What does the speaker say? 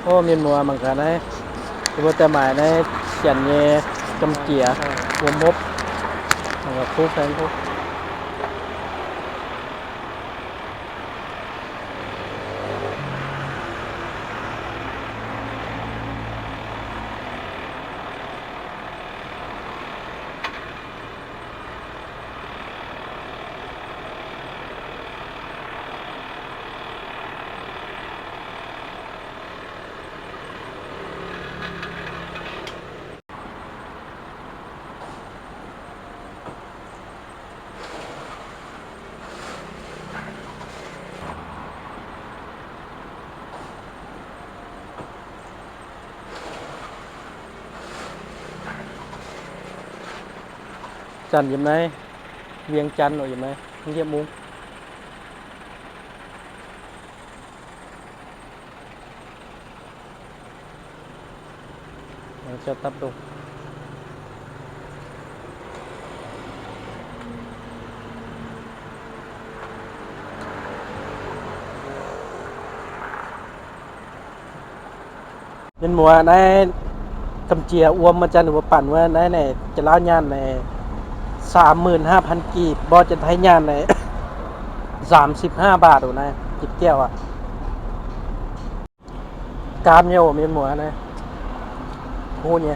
ໂອ້ ມີນມົວມັນກະໄດ້ ບໍ່ແຕ່ໝາຍໃນສຽນເຍ ຈຳເຈຍ ອວມຫົບ ມັນກະຄູແພງພຸ້ນ. ຈັນຍິມໄນ ວຽງຈັນ ໂອຍິມໄນ ເຫຍມຸງ. ເຈົ້າຕັບດົງ ເງິນໝວນໃນກຳເຈຍອວມມາຈັນຫົວປັ່ນວ່າໃນ ໃນຈະລາວຍານໃນສາມໝື່ນຫ້າພັນກີບ ບໍ່ຈັນໄທຍານໃນສາມສິບຫ້າບາດໂອນະ ຈິບແກ້ວອະ. ກາມໂຍມເຫັນໝວນນະ ຮູ້ເນຍ